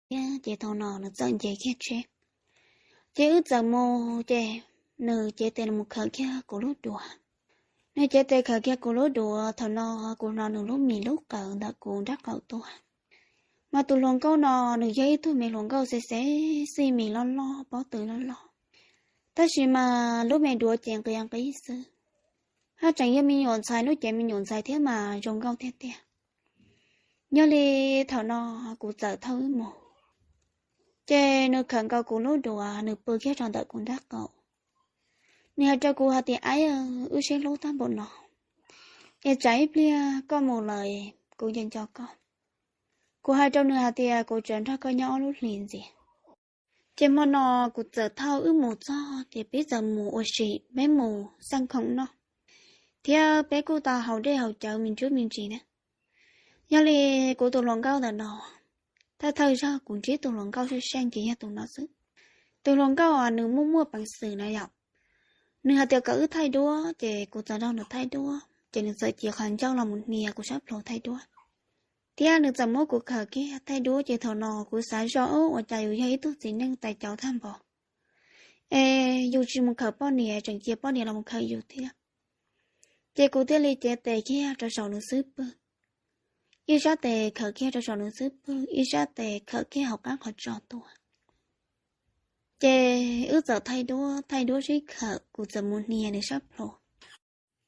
thiab ces thaum no nws txawm nce kiag tsheb. Ces wb txawm mus ces nws cev tes los khawm kiag kuv lub duav. Nws cev tes khawm kiag kuv lub duav, thaum no kuv hnov nws lub mis lub qawm ntawm kuv nraub qaum tuaj. Mas tus hluas nkauj no nws yog ib tug me hluas nkauj xev xev xij, mis loj loj pob tw loj loj, tab sis mas lub me duav ces nqia nqib xwb. Haj tseem yog me nyuam ntxhais, lub cev me nyuam ntxhais thiab mas zoo nkauj tiag tiag. Yog li thaum no kuv txawm thauj wb mus, ces nws khawm nkaus kuv lub duav, nws pw kiag rau ntawm kuv nraub qaum. Nws hais rau kuv hais tias, Aib, wb sib hlub tag npaum no es tsam ib pliag koj mus lawm kuv nco nco koj. Kuv hais rau nws hais tias, Kuv tseem nrog koj nyob ob lub hlis ntxiv. Ces hmo no kuv txawm thauj wb mus txog ces peb txawm mus ua si, peb mus xaj khoom noj, thiab peb kuj tau haus dej haus cawv me ntsuj me ntsis na. Yog li kuv tus hluas nkauj ntawm no, thawj thawj zaug kuv ntsib tus hluas nkauj sib seej ces yog tus no xwb. Tus hluas nkauj nws muaj muaj peev xwm na yom. Nws hais tias kom wb thaij duab ces kuv txawm nrog nws thaij duab, ces nws txawm cev qhov ncauj los mus hnia kuv sab plhu thaij duab, thiab nws txawm muab kuv khawm kiag thaij duab. Ces thaum no kuv xav zoj, Ua cas yus yog ib tug txiv neej tais cauv tag npaum es yus tsis mus khawm poj niam, tseem cia poj niam los mus khawm yus thiab. Ces kuv thiaj li cev tes kiag rau saum nws xub pwg, ib sab tes khawm kiag rau saum nws xub pwg, ib sab tes khawm kiag hauv qab qhov tsos tuaj. Ces wb txawm thaij duab, thaij duab sib khawm, kuv txawm mus hnia nws sab plhu.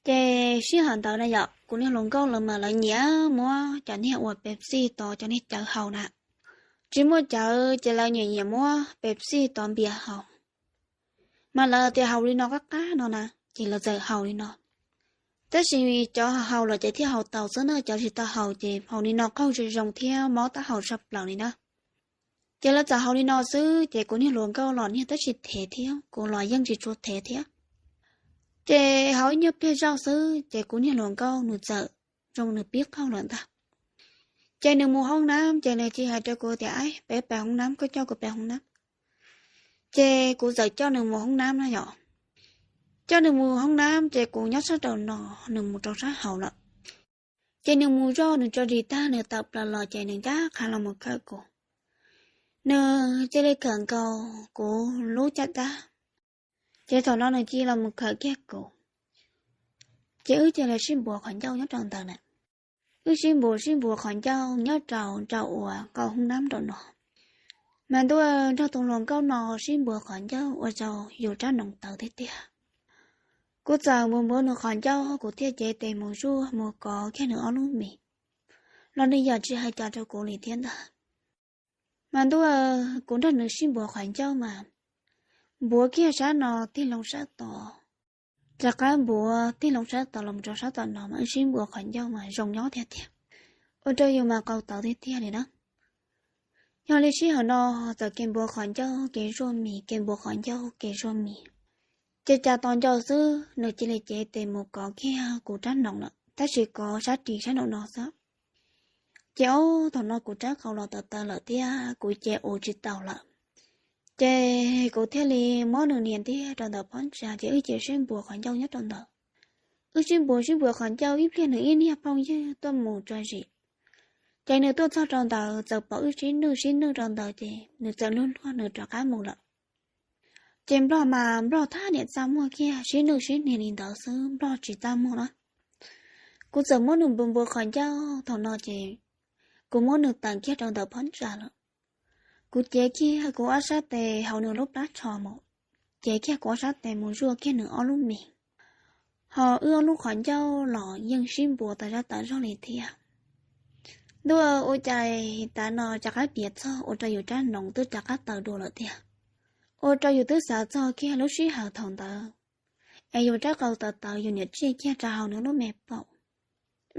Ces sij hawm ntawd na yom, kuv niag hluas nkauj lawv mas lawv nyiam muab cov niag uas Pepsi tov cov niag cawv haus na. Tsis muaj cawv ces lawv nyiam nyiam muab Pepsi tov npias haus. Mas lawv tias haus li no qab qab no na, ces lawv txawm haus li no. Tab sis cov haus los ces thiaj haus tau xwb na, cov tsis tau haus ces haus li no qaug zoo zoo thiab mob taub hau tshaj plaws li na. Ces lawv txawm haus li no xwb ces kuv niag hluas nkauj los niag tab sis thev thiab, kuv los yeej tsis tshua thev thiab. Ces haus ib nyuag pliag zoj xwb ces kuv niag hluas nkauj nws txawm zoo nws pib qaug lawm ntag. Ces nws mus hoob nab ces nws cia hais rau kuv tias, Aib, peb pais hoob nab, koj coj kuv pais hoob nab. Ces kuv txawm coj nws mus hoob nab na yom. Coj nws mus hoob nab ces kuv nyob sab rau no, nws mus rau sab hauv lawm. Ces nws mus zoj nws tso zis tag nws tawm plaws los ces nws ncaj qha los mus khawm kuv. Nws cia li khawm nkaus kuv lub caj dab. Ces thaum no nws cia li los mus khawm kiag kuv, ces wb cia li sib npuav qhov ncauj nyob rau ntawd na. Wb sib npuav sib npuav qhov ncauj nyob rau nraum uas qau hoob nab nraum no. Mas ntuj, nrog tus hluas nkauj no sib npuav qhov ncauj ua rau yus rab noov tawv tiag tiag. Kuv txawm npuav npuav nws qhov ncauj, kuv thiaj cev tes mus zuaj mus kov kiag nws ob lub mis, los nws yeej tsis hais cas rau kuv li thiab ntag. Mas ntuj, kuv nrog nws sib npuav qhov ncauj mas npuav kiag sab no tig loo sab tod, rov qab npuav tig loo sab tod los mus rau sab tom no mas wb sib npuav qhov ncauj mas zoo nyob tiag tiag, ua rau yus mas qau tawv tiag tiag li na. Yog li sij hawm no txawm kev npuav qhov ncauj kev zuaj mis, kev npuav qhov ncauj kev zuaj mis, ces cas tos ncauj xwb nws cia li cev tes mus kov kiag kuv rab noov lawm, tab sis kov sab ris sab nraum no xwb. Ces ob thaum no kuv rab qau los tawv tawv lawm thiab kuv ces ua tsis tau lawm. Ces kuv thiaj li muab nws nias ntiag rau ntawm phab ntsa ces wb cia li sib npuav qhov ncauj nyob rau ntawd. Wb sib npuav sib npuav qhov ncauj ib pliag nws ib niag phooj ywg tuaj mus tso zis. Ces nws tuaj txog rau ntawd txawm pom wb sib nwj sib nwj rau ntawd ces nws txawm luag luag nws rov qab mus lawm. Ces nplog mas nplog thab niam txaj muag kiag, sib nwj sib nias li ntawd xwb nplog tsis txaj muag na. Kuv txawm muab nws npuav npuav qhov ncauj thaum no ces kuv muab nws teem kiag rau ntawm phab ntsa lawm. Kuv cev kiag kuv ob sab tes hauv nws lub plab tsho mus, cev kiag kuv ob sab tes mus zuaj kiag nws ob lub mis, ho wb ob lub qhov ncauj los yeej sib npuav tas zaj tas zog li thiab. Ntuj, ua cas tav no rov qab piav txog ua rau yus rab noov twb rov qab tawv dua lawm tiag. Ua rau yus twb xav txog kiag lub sij hawm thaum ntawd es yus rab qau tawv tawv yus niam tsiaj kiag rau hauv nws lub me paum,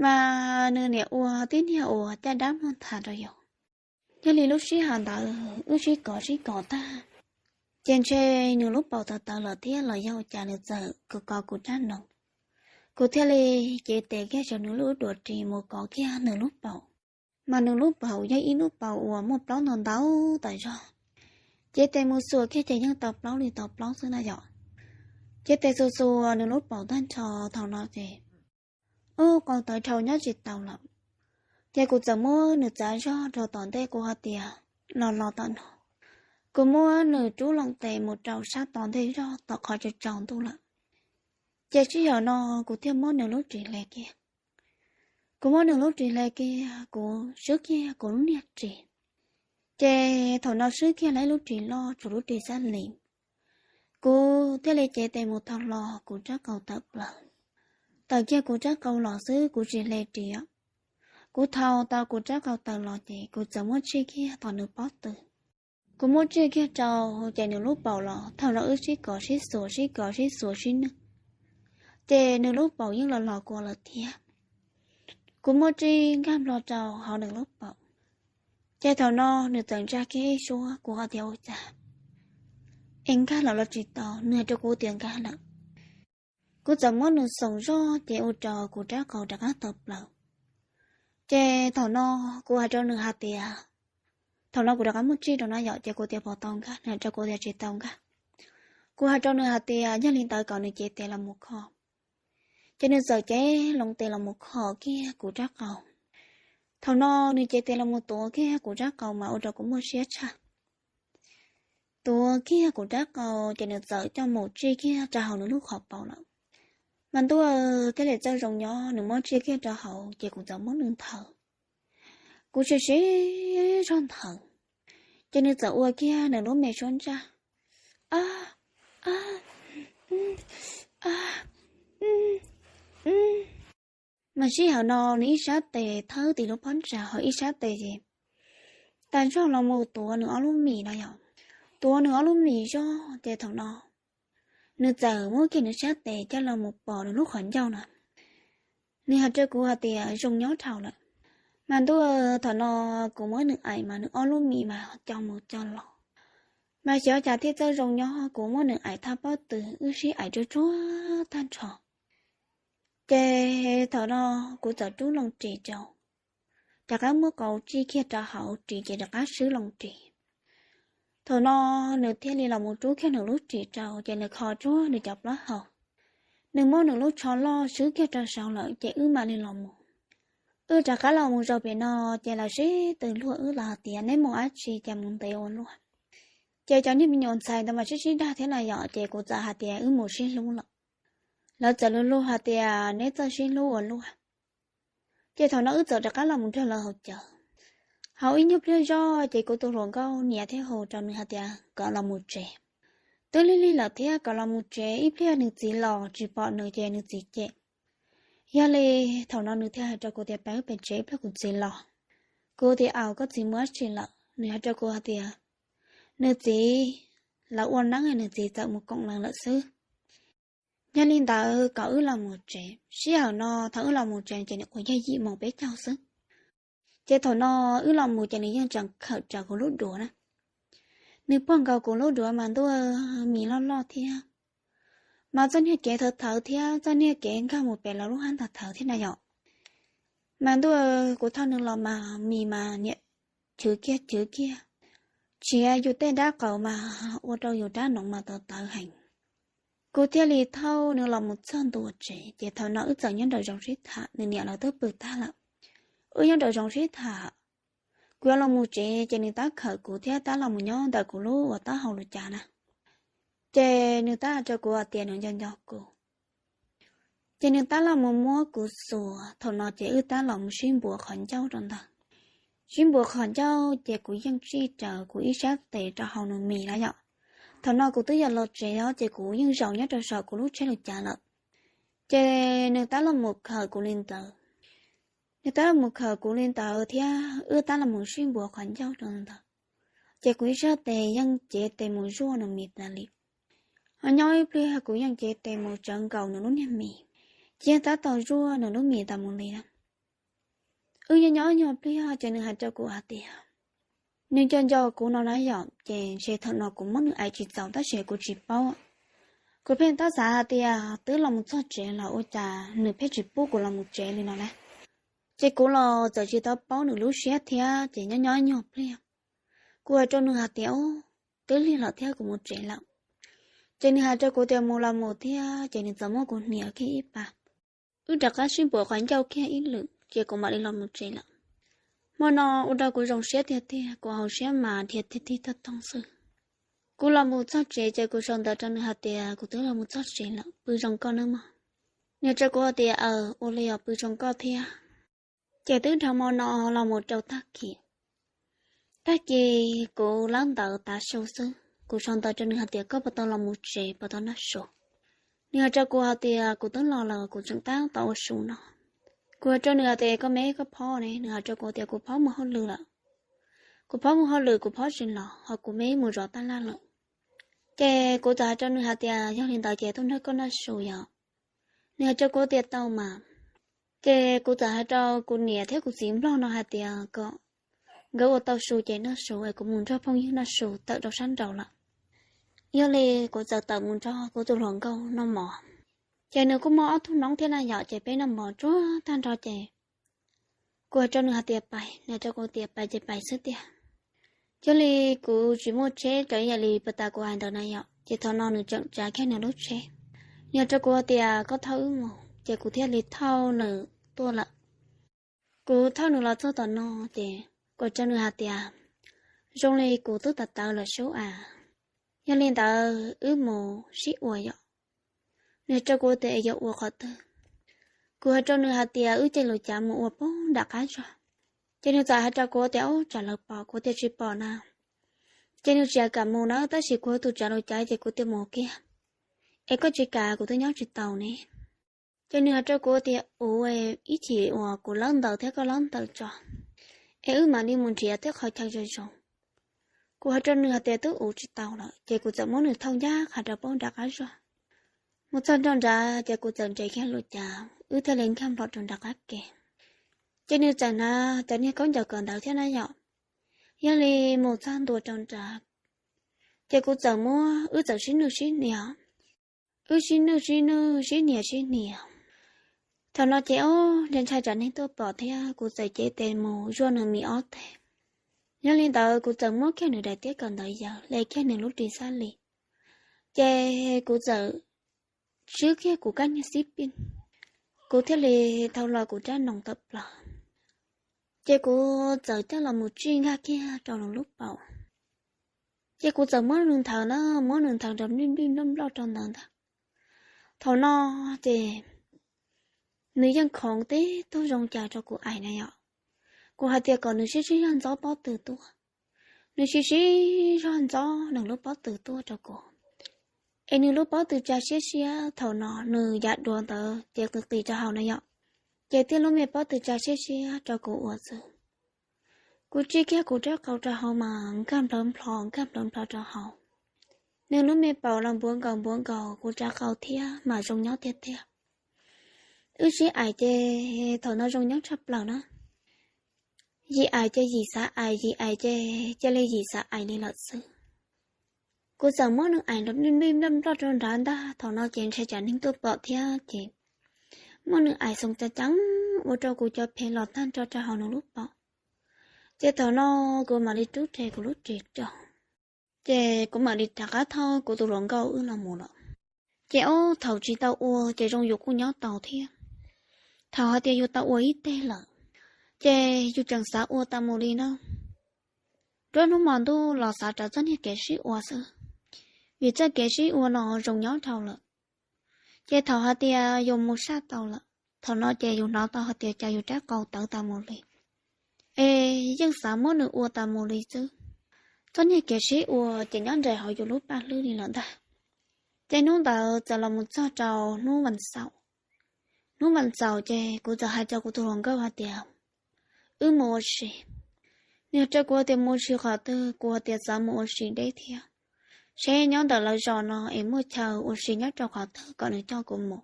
mas nws niam ua tib niag uas caj dab muag nthav rau yus. Yog li lub sij hawm ntawd wb sib kov sib kov tag, ces ntshe nws lub paum tawv tawv lawm thiab los yog ua cas nws txawm kov kov kuv rab noov. Kuv thiaj li cev tes kiag saum nws lub duav ris mus kov kiag nws lub paum, mas nws lub paum yog ib lub paum uas muaj plaub ntau ntau tas zog. Cev tes mus xuas kiag ces yeej tau plaub li tau plaub xwb na yom. Cev tes xuas xuas nws lub paum tag nrho thaum no ces ub qau tawv dhau nyob tsis tau lawm. Ces kuv txawm muab nws txav zog rau tom ntej, kuv hais tias, los los tom no. Kuv muab nws rub loo tes mus rau sab tom ntej zog tom qhov tsaus tsaus ntuj lawm. Ces sij hawm no kuv thiaj muab nws lub ris hle kiag. Kuv muab nws lub ris hle kiag, kuv swb kiag kuv lub niag ris. Ces thaum no swb kiag lawv lub ris loj, tshuav lub ris xab lis. Kuv thiaj li cev tes mus thau hlo kuv rab qau tawm plaws. Tawm kiag kuv rab qau los xwb, kuv tsis hle ris. Kuv thau tau kuv rab qau tawm los ces kuv txawm muab tsij kiag tom nws pob tw. Kuv muab tsij kiag rau, ces nws lub paum los thaum no wb sib kov sib xuas, sib kov sib xuas sib nwj, ces nws lub paum yeej los los kua lawm thiab. Kuv muab tsij nkag nplo rau hauv nws lub paum, ces thaum no nws txawm ntsa kiag ib suab, kuv hais tias ua cas es nkag los los tsis tau, nws hais rau kuv tias nkag lawm. Kuv txawm muab nws xoom zog ces ua rau kuv rab qau rov qab tawm plaws. Ces thaum no kuv hais rau nws hais tias, thaum no kuv rov qab muab tsij rau no yom, ces kuv tias puas tau nkag, nws hais rau kuv tias tsis tau nkag. Kuv hais rau nws hais tias yog li ntawd kom nws cev tes los mus kho. Ces nws txawm cev loo tes los mus kho kiag kuv rab qau. Thaum no nws cev tes los mus tuav kiag kuv rab qau mas ua rau kuv muaj siab tshaj. Tuav kiag kuv rab qau ces nws txawm coj mus tsij kiag rau hauv nws lub qhov paum lawm. Mas ntuj, thiaj li txawj zoo nyob, nws muab tsij kiag rau hauv ces kuv txawm muab nws nthawv. Kuv siv siv zog nthawv, ces nws txawm ua kiag nws lub me suab ntsaj, a, a, a, mas sij hawm no nws ib sab tes thawb tim lub pob ntsa, ho ib sab tes tag zog los mus tuav nws ob lub mis no yom. Tuav nws ob lub mis zog ces thaum no nws txawm muab kiag nws sab tes coj los mus pom nws lub qhov ncauj no. Nws hais rau kuv hais tias zoo nyob dhau lawm. Mas ntuj, thaum no kuv muab nws aim mas nws ob lub mis mas co mus co los, mas xyov cas thiaj txawj zoo nyob. Kuv muab nws aim thaj pob tw, wb sib aim tsuag tsuag tag nrho. Ces thaum no kuv txawm rub loo ris rau, rov qab muab qau tsij kiag rau hauv ris ces rov qab swb loo ris. Thaum no nws thiaj li los mus rub kiag nws lub ris rau ces nws kho tsuag nws cov plaub hau. Nws muab nws lub tsho loj swb kiag rau saud lawm ces wb mam li los mus. Wb rov qab los mus zaum pem no ces lawv sib tw luag wb los hais tias neb mus dab tsi ces mus ntev ua luaj. Ces cov niag me nyuam ntxhais ntawd mas sib sib dag thiab na yom, ces kuv txawm hais tias wb mus sib hlub lawm. Lawv txawm luag luag hais tias neb txawj sib hlub ua luaj. Ces thaum no wb txawm rov qab los mus nrog lawv haus cawv. Haus ib nyuag pliag zog ces kuv tus hluas nkauj niam thiaj hu rau nws hais tias kom los mus tsev. Twb lig lig lawm thiab, kom los mus tsev ib pliag nws txiv los tsis pom nws ces nws txiv cem. Yog li thaum no nws thiaj hais rau kuv tias peb pem tsev ib pliag kuv txiv los. Kuv tias aws, koj txiv mus dab tsi lawm? Nws hais rau kuv hais tias nws txiv, lawv ua neeb nws txiv txawm mus koom lawv lawm xwb. Yog li ntawd kom wb los mus tsev. Sij hawm no thaum wb los mus tsev ces nws quav yog yim moos peb caug xwb. Ces thaum no wb los mus ces nws yeej tseem khawm rawv kuv lub duav na. Nws puag nkaus kuv lub duav mas ntuj, mis loj loj thiab. Mas txoj niag kev thawv thawv thiab txoj niag kev nkag mus pem lawv lub hab ntag thawv thiab na yom. Mas ntuj, kuv thauj nws los mas mis mas niam chwv kiag chwv kiag, tshiav yus tej dab qaum mas ua rau yus rab noov mas tawv tawv heev. Kuv thiaj li thauj nws los mus txog ntua tsev ces thaum no wb txawm nyob nraum zoov sib tham, nws niam lawv twb pw tag lawm. Wb nyob nraum zoov sib tham, kuv yuav los mus tsev ces nws tab khawm kuv thiab tab los mus nyob ntawm kuv lub uas taub hau lub cas na. Ces nws tab hais rau kuv hais tias nws nco nco kuv. Ces nws tab los mus muab kuv xuas, thaum no ces wb tab los mus sib npuav qhov ncauj rau ntawd. Sib npuav qhov ncauj ces kuv yeej tsij raws kuv ib sab tes rau hauv nws mis na yom. Thaum no kuv twb yuav los tsev os ces kuv yeej zaum nyob rau saum kuv lub tsheb lub cav lawm. Ces nws tab los mus khawm kuv li ntawd. Nws tab los mus khawm kuv li ntawd thiab wb tab los mus sib npuav qhov ncauj rau ntawd. Ces kuv ib sab tes yeej cev tes mus zuaj nws mis tas li. Ho nyob ib pliag kuv yeej cev tes mus tsawv nkaus nws lub niag mis, ces yeej tab tau zuaj nws lub mis tas mus li na. Wb nyob nyob ib nyuag pliag ces nws hais rau kuv hais tias nws nco nco kuv no na yom, ces ntshe thaum no kuv muab nws aim tsis txaus tab sis kuv tsis paub. Kuv pheej tab xav hais tias twb los mus txog tsev los ua cas nws pheej tsis pub kuv los mus tsev li no na. Ces kuv los txawm tsis tau paub nws lub siab thiab ces nyob nyob ib nyuag pliag, kuv hais rau nws hais tias, Ub, twb lig lawm thiab kuv mus tsev lawm. Ces nws hais rau kuv tias, Mus los mus thiab. Ces nws txawm muab kuv hnia kiag ib pas. Wb rov qab sib npuav qhov ncauj kiag ib lwm ces kuv mam li los mus tsev lawm. Hmo no ua rau kuv zoo siab tiag tiag, kuv hauv siab mas dhia tig tig tag toog xwb. Kuv los mus txog tsev ces kuv sau ntawv rau nws hais tias kuv twb los mus txog tsev lawm, pw zoo koj nawb mog. Nws hais rau kuv hais tias, aw, ua li os, pw zoo koj thiab. Ces twb dhau hmo no los mus rau tag kis. Tag kis kuv lab ntawv tav su xwb, kuv sau ntawv rau nws hais tias koj puas tau los mus tsev, puas tau noj su. Nws hais rau kuv hais tias kuv twb los lawm, kuv tseem tab tom ua su no. Kuv hais rau nws hais tias koj me koj phob ne? Nws hais rau kuv tias kuv phob mus hauj lwm lawm. Kuv phob mus hauj lwm, kuv phob tsis los, ho kuv me mus zov taj laj lawm. Ces kuv txawm hais rau nws hais tias yog li ntawd ces tuaj nrog koj noj su yom. Nws hais rau kuv tias tau mas. Ces kuv txawm hais rau kuv niam thiab kuv txiv nplog no hais tias kom nkawd ua tau su ces noj su es kuv mus nrog phooj ywg noj su tawm rau sab nraud lawm. Yog li kuv txawm tawm mus nrog kuv tus hluas nkauj noj mov. Ces nws kuj muaj ob tug noob thiab na yom, ces peb noj mov tsuag tag nrho ces kuv hais rau nws hais tias pais, nws hais rau kuv tias pais ces pais xwb tiag. Yog li kuv tsis muaj tsheb, raws ib yam li puag ta kuv hais ntawd na yom, ces thaum no nws tseem tsav kiag nws lub tsheb. Nws hais rau kuv tias koj thauj wb mus, ces kuv thiaj li thauj nws tuaj lawm. Kuv thauj nws los txog tom no ces kuv hais rau nws hais tias zoo li kuv twb tawv tawv lawm sub a, yog li ntawd wb mus sib ua yom. Nws hais rau kuv tias es yuav ua qhov twg? Kuv hais rau nws hais tias wb cia li cav mus ua puag nram qab zog. Ces nws txawm hais rau kuv tias ub, tsam lawv pom, kuv tias tsis pom na. Ces nws tsis kam mus na, tab sis kuv tus tsav lus cav ces kuv tias mus kiag, es koj tsis kam kuv twb nyob tsis tau ne. Ces nws hais rau kuv tias ua ib chim uas kuv lab ntawv thiab koj lab ntawv tso, es wb mam li mus nrhiav tej qhov chaw zoo zoo. Kuv hais rau nws hais tias twb ua tsis tau lawm, ces kuv txawm muab nws thauj ncaj qha rau puag nram qab zog. Mus txog nram nrad ces kuv txawm nres kiag lus cav, wb thiaj li nkag nplho rau nram qab ke. Ces nws txawm hnav cov niag khaub ncaws kawm ntawv thiab na yom. Yog li mus txog ntua rau nrad, ces kuv txawm muab, wb txawm sib nwj sib hnia, wb sib nwj sib nwj sib hnia sib hnia. Thaum no ces ob, ntshai tsam neeg tuaj pom thiab kuv txawm cev tes mus zuaj nws mis ob teg. Yog li ntawd kuv txawm muab kiag nws daim tiab kawm ntawv yaws, hle kiag nws lub ris xab li, ces kuv txawm tswb kiag kuv kab niag xib pij, kuv thiaj li thau los kuv rab noos tawm plaws. Ces kuv txawm coj los mus tsij nkag kiag rau nws lub paum. Ces kuv txawm muab nws nthawv na, muab nws nthawv nrov nplij nplij nploj nploj rau ntawd ntag. Thaum no ces nws yeej khoov tib tug zoo cas rau kuv aim na yom. Kuv hais tias kom nws sib sib zog ntxob pob tw tuaj. Nws sib sib zog ntxob nws lub pob tw tuaj rau kuv. Es nws lub pob tw tsa siab siab, thaum no nws yav duav ntawd ces qis qis rau hauv na yom. Ces thiaj lub me pob tw tsa siab siab rau kuv ua xwb. Kuv tsij kiag kuv rab qau rau hauv mas nkag nplawv nplho nkag nplawv nplho rau hauv. Nws lub me paum los npuav nkaus npuav nkaus kuv rab qau thiab mas zoo nyob tiag tiag. Wb sib aim ces thaum no zoo nyob tshaj plaws na. Yim aim ces yim xav aim, yim aim ces cia li yim xav aim li lawm xwb. Kuv txawm muab nws aim nplij nplij nploj nploj rau nrad ntag, thaum no ces ntshai tsam neeg tuaj pom thiab ces muab nws aim xoo ca ceev ua rau kuv cov phev los tag nrho rau hauv nws lub paum. Ces thaum no kuv mam li rub rhe kuv lub ris rau, ces kuv mam li rov qab thauj kuv tus hluas nkauj wb los mus lawm. Ces ob, thaum tsis tau ua ces zoo yus kuj nyob tau thiab. Thaum hais tias yus tau ua ib teg lawm, ces yus tseem xav ua tas mus li na. Nruab hnub hmo ntuj los xav rau txoj niag kev sib ua xwb, vim txoj kev sib ua no zoo nyob dhau lawm. Ces thaum hais tias yus mus saj tau lawm, thaum no ces yus hnov tau hais tias cas yus rab qau tawv tas mus li, es yeej xav muab nws ua tas mus li xwb. Txoj niag kev sib ua ces nyob nres hauv yus lub paj hlwb li lawm ntag. Ces hnub ntawd txawm los mus txog rau hnub vas xaum. Hnub vas xaum ces kuv txawm hais rau kuv tus hluas nkauj hais tias wb mus ua si. Nws hais rau kuv tias mus ua si qhov twg, kuv hais tias xav mus ua si deb thiab, seb nyob ntawm lawv zos no es muaj chaw ua si nyob rau qhov twg kom nws coj kuv mus.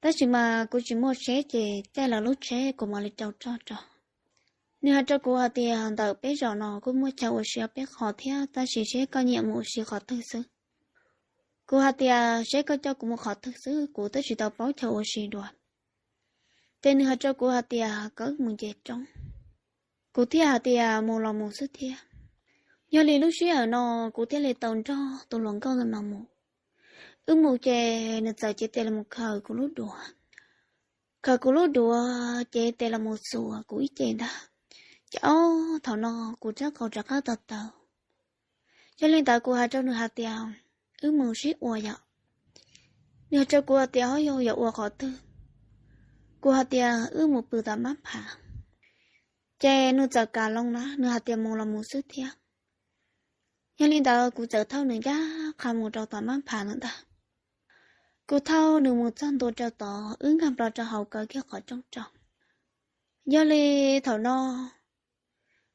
Tab sis mas kuv tsis muaj tsheb ces caij lawv lub tsheb kuv mam li rau roj rau. Nws hais rau kuv hais tias ntawm peb zos no kuj muaj chaw ua si ob peb qho thiab, tab sis seb koj nyiam mus ua si qhov twg xwb. Kuv hais tias seb koj coj kuv mus qhov twg xwb, kuv twb tsis tau paub chaw ua si dua. Ces nws hais rau kuv hais tias kom wb mus nce roob. Kuv thiaj hais tias mus los mus xwb thiab. Yog li lub sij hawm no kuv thiaj li tau nrog tus hluas nkauj no mus. Wb mus ces nws txawm cev tes los mus khaws kuv lub duav. Khaws kuv lub duav cev tes los mus xuas kuv ib ce ntag. Ces ob thaum no kuv rab qau rov qab tawv tawv. Yog li ntawd kuv hais rau nws hais tias, wb mus sib ua yom. Nws hais rau kuv hais tias, ho yog yuav ua qhov twg? Kuv hais tias, wb mus pw tom mab phav. Ces nws txawm kam loo na, nws hais tias mus los mus xwb thiab. Yog li ntawd kuv txawm thauj nws ncaj qha mus rau tom mab phav lawm ntag. Kuv thauj nws mus txog ntua rau tod, wb nkag nplo rau hauv kaw kiag qhov rooj rau. Yog li thaum no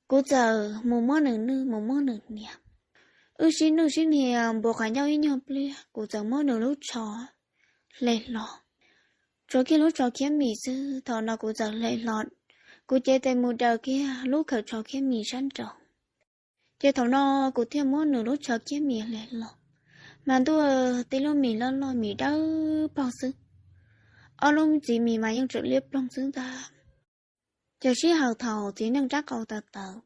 kuv txawm mus muab nws nwj mus muab nws hnia. Wb sib nwj sib hnia npua qhov ncauj ib nyuag pliag, kuv txawm muab nws lub tsho hle hlo. Tshuav kiag lub tsho khiab mis xwb, thaum no kuv txawm hle hlo, kuv cev tes mus daws kiag lub khawm tsho khiab mis sab nraud. Ces thaum no kuv thiaj muab nws lub tsho khiab mis hle hlo, mas ntuj, tib lub mis loj loj mis dawb paug xwb. Ob lub txiv mis mas yeej tseem liab ploog xwb ntag. Ces sij hawm thaum txiv neej rab qau tawv tawv,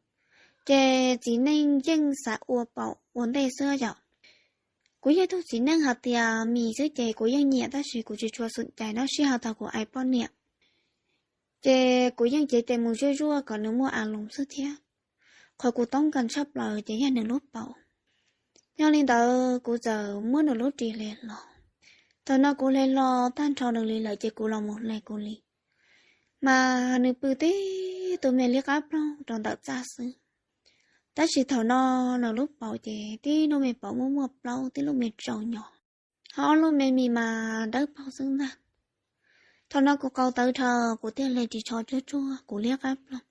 ces txiv neej yeej xav ua paum ua ntej xwb yom. Kuv yog tug txiv neej hais tias mis xwb ces kuv yeej nyiam tab sis kuv tsis tshua xum cai no, sij hawm thaum kuv ais poj niam ces kuv yeej cev tes mus zuaj zuaj kom nws muaj a loos xwb thiab. Qhov kuv toob kas tshaj plaws ces yog nws lub paum. Yog li ntawd kuv txawm muab nws lub ris hle hlo. Thaum no kuv hle hlo tag nrho nws li lawm ces kuv los mus hle kuv li. Mas nws pw tib tug me liab qab ploog rau ntawm txaj xwb. Tab sis thaum no nws lub paum ces tib lub me paum muaj muaj plaub, tib lub me tsaus nyo, ho ob lub me mis mas dawb paug xwb ntag. Thaum no kuv qau tawv dhau, kuv thiaj li ris tsho tsuag tsuag kuv liab qab ploog.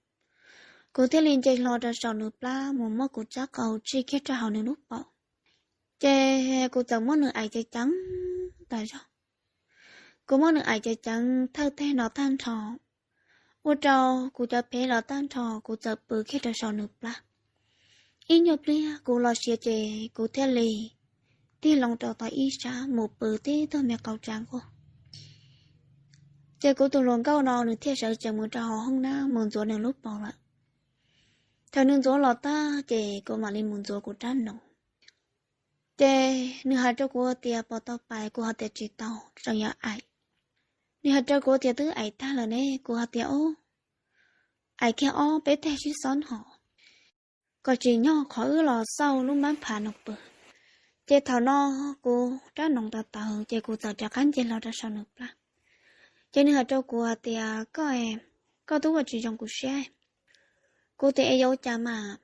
Kuv thiaj li nce hlo rau saum nws plab mus muab kuv rab qau tsij kiag rau hauv nws lub paum. Ces kuv txawm muab nws ais ceev ceev tas zog. Kuv muab nws ais ceev ceev thawj teg no tag nrho, ua rau kuv cov phev los tag nrho, kuv txawm pw kiag rau saum nws plab. Ib nyuag pliag kuv los siav ces kuv thiaj li tig loo rau tom ib sab mus pw tib tug me qau tsa nkuaj. Ces kuv tus hluas nkauj no nws thiaj sawv tsees mus rau hauv hoob nab mus ntxuav nws lub paum lawm. Thaum nws ntxuav los tag ces kuv mam li mus ntxuav kuv rab noov. Ces nws hais rau kuv tias puas tau pais, kuv hais tias tsis tau, tseem yuav ais. Nws hais rau kuv tias twb ais tag lawm ne, kuv hais tias ub, ais kiag ob peb teg sib xob hos, kom tsim nyog qhov wb los xauj lub mab phav no pw. Ces thaum no kuv rab noov tawv tawv ces kuv txawm rov qab nce hlo rau saum nws plab. Ces nws hais rau kuv hais tias koj, koj twb ua tsis zoo kuv siab. Kuv tias es yuav ua cas mas?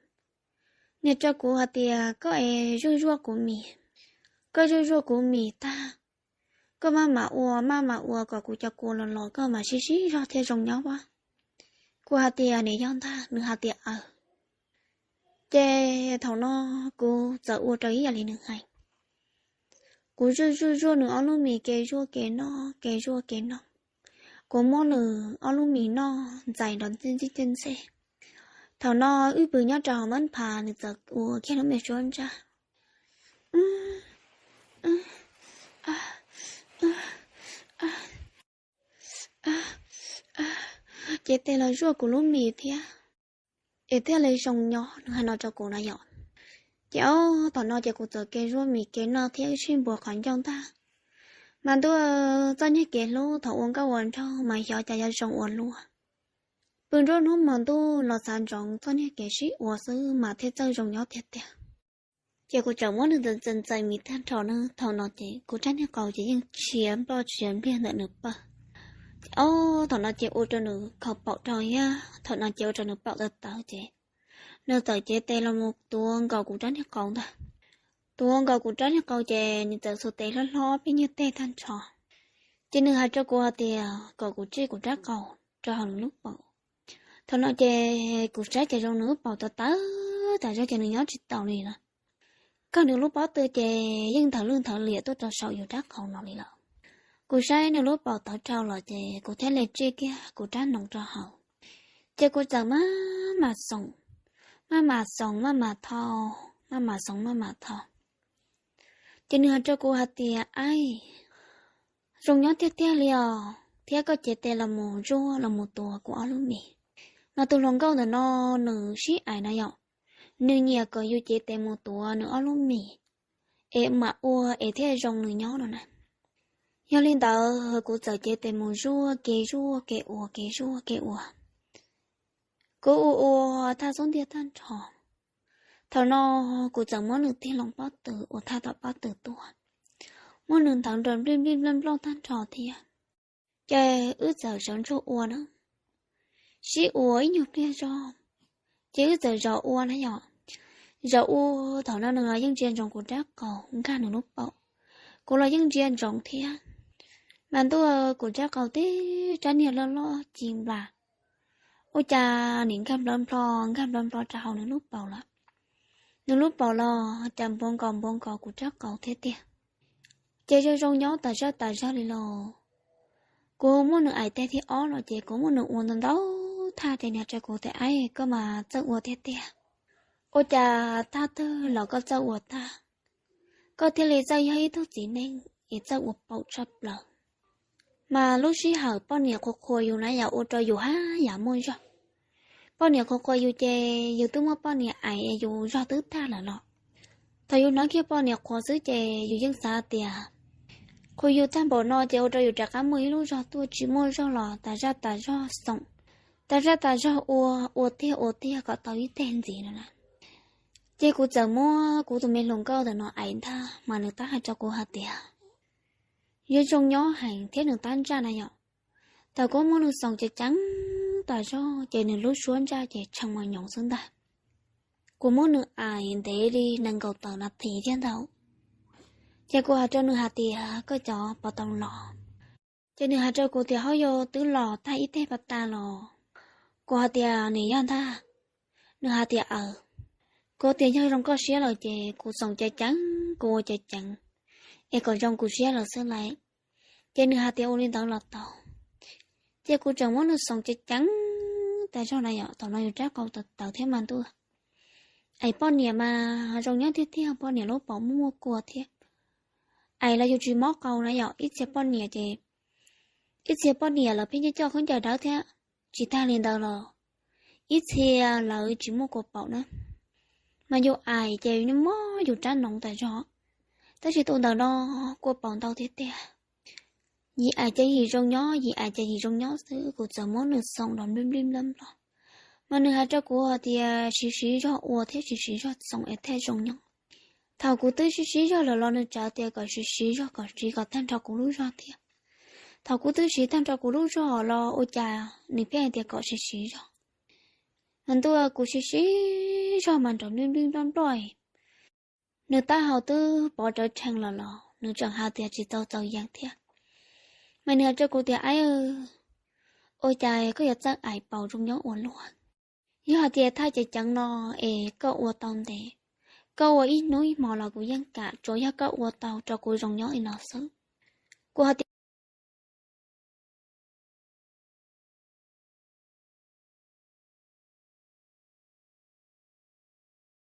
Nws rau kuv hais tias koj es zuaj zuaj kuv mis, koj zuaj zuaj kuv mis tag, koj maj mam ua maj mam ua kom kuv cov kua los los koj mam sib sib zog thiaj zoo nyob as. Kuv hais tias nim yog ntag, nws hais tias aws. Ces thaum no kuv txawm ua rau ib yam li nws hais. Kuv zuaj zuaj zuaj nws ob lub mis, ke zuaj ke noj, ke zuaj ke noj. Kuv muab nws ob lub mis noj ntxais nrov ntxij ntxij ntxej ntxej. Thaum no wb pw nyob rau hauv mab phav, nws txawm ua kiag lub me suab ntsaj. Ces tes los zuaj kuv lub mis thiab, es thiaj li zoo nyob, nws hais no rau kuv na yom. Ces ob thaum no ces kuv txawm ke zuaj mis ke noj thiab wb sib npuab qhov ncauj ntag. Mas ntuj, txoj niag kev hlub thaum ua nkauj ua nraug mas xyov cas yuav zoo ua luaj. Pw nruab hnub hmo ntuj los xav ntsoov txoj niag kev sib ua xwb mas thiaj txawj zoo nyob tiag tiag. Ces kuv txawm muab nws ntxais ntxais mis tag nrho na, thaum no ces kuv rab niag qau ces yeej tshiav nploj tshiav npliag ntawm nws pawg. Ces ob thaum no ces ua rau nws khaus paum rau thiab, thaum no ces ua rau nws paum tawv tawv ces nws txawm cev tes los mus tuav nkaus kuv rab niag qau ntag. Tuav nkaus kuv rab niag qau ces nws txawm xuas tes hlob hlob peb nyuag teg tag nrho. Ces nws hais rau kuv hais tias kom kuv tsij kuv rab qau rau hauv nws lub paum. Thaum no ces kuv saib ces zoo nws lub paum tawv tawv tas zog ces nws nyob tsis taus li lawm. Kawg nws lub pob tw ces yeej nthawv lwj nthawv liam tuaj rau saum yus rab qau no li lawm. Kuv saib nws lub paum tawv dhau los ces kuv thiaj li tsij kiag kuv rab noov rau hauv. Ces kuv txawm maj mam xoom, maj mam xoom maj mam thau, maj mam xoom maj mam thau. Ces nws hais rau kuv hais tias, aib, zoo nyob tiag tiag li os, thiab koj cev tes los mus zuaj los mus tuav kuv ob lub mis. Mas tus hluas nkauj ntawm no nws sib aim na yom, nws nyiam kom yus cev tes mus tuav nws ob lub mis, es mam ua es thiaj zoo nws nyob no na. Yog li ntawd kuv txawm cev tes mus zuaj ke zuaj ke ua ke zuaj ke ua. Kuv ua ua thaj xub ntiag tag nrho. Thaum no kuv txawm muab nws tig loo pob tw uas thaj tom pob tw tuaj, muab nws ntawv nrov nplij nplij nploj nploj tag nrho thiab. Ces wb txawm sawv ntsuag ua na, sib ua ib nyuag pliag zog, ces wb txawm zaum ua na yom. Zaum ua, thaum no nws los yeej ntsia ntsoov kuv rab qau nkag nws lub paum, kuv los yeej ntsia ntsoov thiab. Mas ntuj, kuv rab qau tib rab niag loj loj ci nplas, ua cas nim nkag nplov nplho, nkag nplov nplho rau hauv nws lub paum lawm. Nws lub paum los cas npuav nkaus npuav nkaus kuv rab qau thiab tiag. Ces zoo zoo nyob tas zaj tas zog li los. Kuv muab nws aim teg thib ob los ces kuv muab nws ua ntau ntau thaj ces nws hais rau kuv tias, Aib, koj mas txawj ua tiag tiag. Ua cas thaj twg los koj txawj ua tag, koj thiaj li txawj yog ib tug txiv neej es txawj ua paum tshaj plaws. Mas lub sij hawm poj niam qhuas qhuas yus na yom, ua rau yus haj yam muaj zog. Poj niam qhuas qhuas yus ces yus twb muaj poj niam aim es yus zog twb tag lawm los, thaum yus hnov kiag poj niam qhuas xwb ces yus yeej xav tias qhuas yus tag npaum no ces ua rau yus rov qab muaj ib lub zog tuaj, tsis muaj zog los tas zaj tas zog xoom, tas zaj tas zog ua, ua tiag ua tiag kom tau ib teg ntxiv no na. Ces kuv txawm muab kuv tus me hluas nkauj ntawm no aim ntag mas nws tab hais rau kuv hais tias, yog zoo nyob heev thiab nws tab ntsaj na yom. Thaum kuv muab nws xoom ceev ceev tas zog ces nws lub suab ntsaj ces tshee mos nyoos xwb ntag. Kuv muab nws aim ntev li nees nkaum tawm nas this thiab ntag. Ces kuv hais rau nws hais tias, Koj cov puas tau los? Ces nws hais rau kuv tias, Hauj, yog twb los tag ib teg pas tas los. Kuv hais tias, Nim yog ntag. Nws hais tias, Aws. Kuv tias, Yog zoo koj siab lawm ces kuv xoom ceev ceev, kuv ua ceev ceev, es kom zoo kuv siab lawm xwb lauj. Ces nws hais tias, Ua li ntawd los tau. Ces kuv tseem muab nws xoom ceev ceev tas zog na yom, thaum no yus rab qau tawv tawv thiab mas ntuj. Aim poj niam mas zoo nyob tiag tiag, poj niam lub paum muaj muaj kua thiab. Aim los yus tsis mob qau na yom, ib txhia poj niam ces, ib txhia poj niam lawv pheej coj coj khaub ncaws dawb thiab. Tsis tag li ntawd los ib txhia lawv tsis muaj kua paum na, mas yus aim ces mob yus rab noov tas zog. Tab sis tus ntawm no kua paum ntau tiag tiag. Yim aim ces yim zoo nyob, yim aim ces yim zoo nyob xwb, kuv txawm muab nws xoom nrov nplij nplij nploj nploj. Mas nws hais rau kuv hais tias siv siv zog ua thiab siv siv zog xoom es thiaj zoo nyob. Thaum kuv twb siv siv zog lawm los nws txawm tias kom siv siv zog kom siv kom tag nrho kuv lub zog thiab. Thaum kuv twb siv tag nrho kuv lub zog los ua cas nws pheej hais tias kom siv siv zog. Mas ntuj, kuv siv siv zog mas nrov nplij nplij nploj nploj. Nws taub hau twb pov rawv tshee los los nws tseem hais tias tsis txaus txaus yees thiab. Mas nws hais rau kuv tias, Aib, ua cas koj yuav txawj aim paum zoo nyob ua luaj? Yog hais tias thaj ceev ceev no es koj ua tau ntev, koj ua ib hnub ib hmo los kuv yeej kam, tsuas yog koj ua tau rau kuv zoo nyob li no xwb. Kuv hais tias,